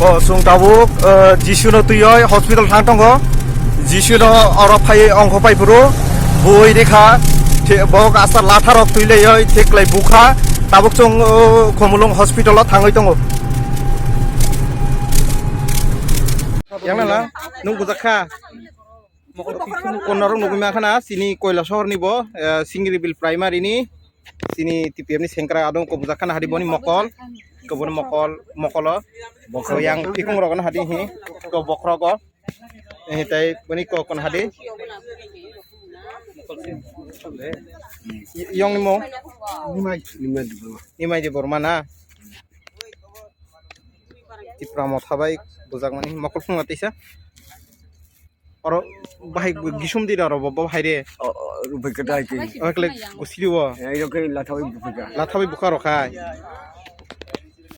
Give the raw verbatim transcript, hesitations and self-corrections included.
O, chwng tabuk, eh, Jisu no twiwi hospital thang tongo. Jisu no oro phai ongkho pai phuru bui rikha. Thik bo kasa latha rok twi laiwi thik lai bukha. Tabuk chwng, oh, Khumulwng hospital o thangwi tongo. Yang nang nung bujak kha. Konorok nugwi mankha na chini Koilasohor ni bo, eh, Singribil Primary ni chini T P F ni sengkrak adong kobujak khana hadi boni mokol, koboni mokol, mokolo. Bokhorok. Yang tikung rok hadi hi, ko bokhorok o. Eh, tai boni ko kon hadi. Yong ni mo? Nimai. Nimai di Borma. Nimai di Borma na? Tipra motha bai bujak mani mokol phunga tisa. Oro bahai gisum di oro bo, bo bahai re. O, o, rubai ka dai ke. Oro kle gusiri wo. Ya, iro ke lathawi buka. Lathawi buka ro khai.